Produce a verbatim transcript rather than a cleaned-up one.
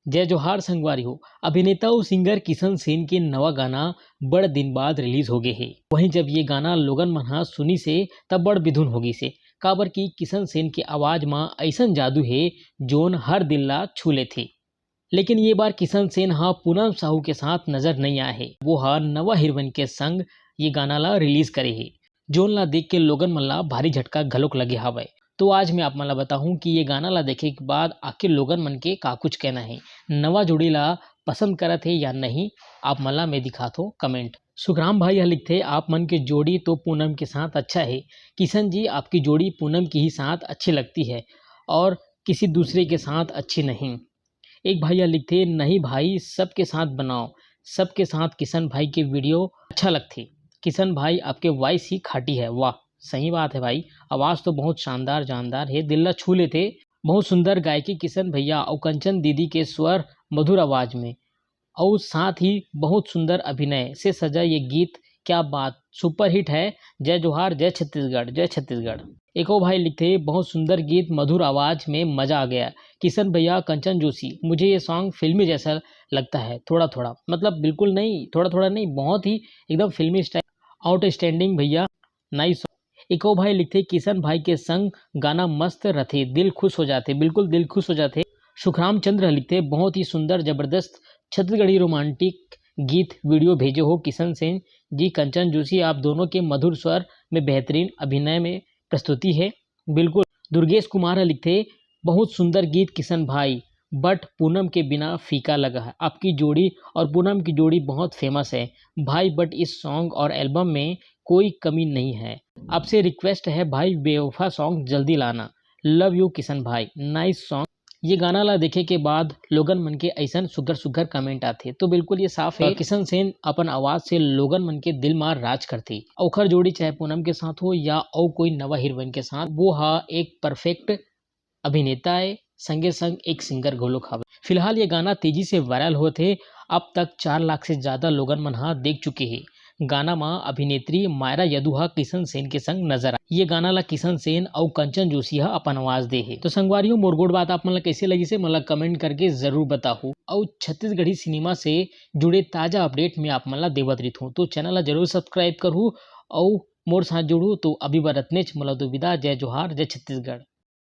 जय जोहार संगवारी हो। अभिनेता अउ सिंगर किशन सेन के नवा गाना बड़ दिन बाद रिलीज हो गे हे। वहीं जब ये गाना लोगन मन ह सुनिस हे, तब बड़ बिधुन हो गिस हे, काबर कि किशन सेन के आवाज म अइसन जादू हे, जोन हर दिल ला छू लेथे। लेकिन ये बार किशन सेन ह पूनम साहू के साथ नजर नइ आए हे। वो ह नवा हीरोइन के संग ये गाना ला रिलीज करे हे, जोन ला देख के लोगन मन ला भारी झटका घलोक लगे हवय। तो आज मैं आप मन ला बताहूं कि ये गाना ला देखे के बाद आखिर लोगन मन के का कुछ कहना हे, नवा जोड़ी ला पसंद करत हे या नहीं, आप मन ला मैं दिखात हो कमेंट। सुखराम भाई ह लिखथे, आप मन के जोड़ी तो पूनम के साथ अच्छा है। किशन जी, आपकी जोड़ी पूनम की ही साथ अच्छी लगती है और किसी दूसरे के साथ अच्छी नहीं। एक भाई ह लिखथे, नहीं भाई, सबके साथ बनाओ, सबके साथ किशन भाई के वीडियो अच्छा लगथे। किशन भाई, आपके वॉइस ही खाटी है। वाह, सही बात है भाई, आवाज तो बहुत शानदार जानदार है, दिल ला छू लेथे। बहुत सुंदर गायकी किशन भैया अउ कंचन दीदी के स्वर मधुर आवाज में, अउ साथ ही बहुत सुंदर अभिनय से सजा ये गीत। क्या बात, सुपरहिट है। जय जोहार, जय छत्तीसगढ़, जय छत्तीसगढ़। एको भाई लिखथे, बहुत सुंदर गीत, मधुर आवाज में मजा आ गया। किशन भैया, कंचन जोशी, मुझे ये सॉन्ग फिल्मी जैसा लगता है, थोड़ा थोड़ा, मतलब बिल्कुल नहीं, थोड़ा थोड़ा नहीं, बहुत ही एकदम फिल्मी स्टाइल। आउटस्टैंडिंग भैया, नाइस। एको भाई लिखथे, किशन भाई के संग गाना मस्त रथे, दिल खुश हो जाथे। बिल्कुल दिल खुश हो जाथे। सुखराम चंद्र लिखथे, बहुत ही सुंदर जबरदस्त छत्तीसगढ़ी रोमांटिक गीत वीडियो भेजे हो किशन सेन जी, कंचन जोशी, आप दोनों के मधुर स्वर में बेहतरीन अभिनय में प्रस्तुति है। बिल्कुल। दुर्गेश कुमार ह लिखथे, बहुत सुंदर गीत किशन भाई, बट पूनम के बिना फीका लगा है। आपकी जोड़ी और पूनम की जोड़ी बहुत फेमस है भाई, बट इस सॉन्ग और एल्बम में कोई कमी नहीं है। आपसे रिक्वेस्ट है भाई, बेवफा सॉन्ग जल्दी लाना। लव यू किशन भाई, नाइस सॉन्ग। ये गाना ला देखे के बाद लोगन मन के अइसन सुघर सुघर कमेंट आथे, तो बिल्कुल ये साफ है, किशन सेन अपन आवाज से लोगन मन के दिल मा राज करथे। ओखर जोड़ी चाहे पूनम के साथ हो या अउ कोई नवा हीरोइन के साथ, वो हा एक परफेक्ट अभिनेता है, संगे संग एक सिंगर घलोक हवे। फिलहाल ये गाना तेजी से वायरल होत हे, अब तक चार लाख से ज्यादा लोगन मन हा देख चुके हे। गाना मा अभिनेत्री मायरा यदु हा किशन सेन के संग नजर आए। ये गाना ला किशन सेन अउ कंचन जोशी हा अपन आवाज दे हे। तो संगवारी हो, मोर गोठ बात आप मन ला कइसे लगिस हे, मोला कमेंट करके जरूर बताहू। अउ छत्तीसगढ़ी सिनेमा से जुड़े ताजा अपडेट मैं आप मन ला देवत रहिथूं, तो चैनल ला जरूर सब्सक्राइब करहू अउ मोर साथ जुड़हू। तो अभी बर अतनेच, मोला दो विदा, जय जोहार, जय छत्तीसगढ़।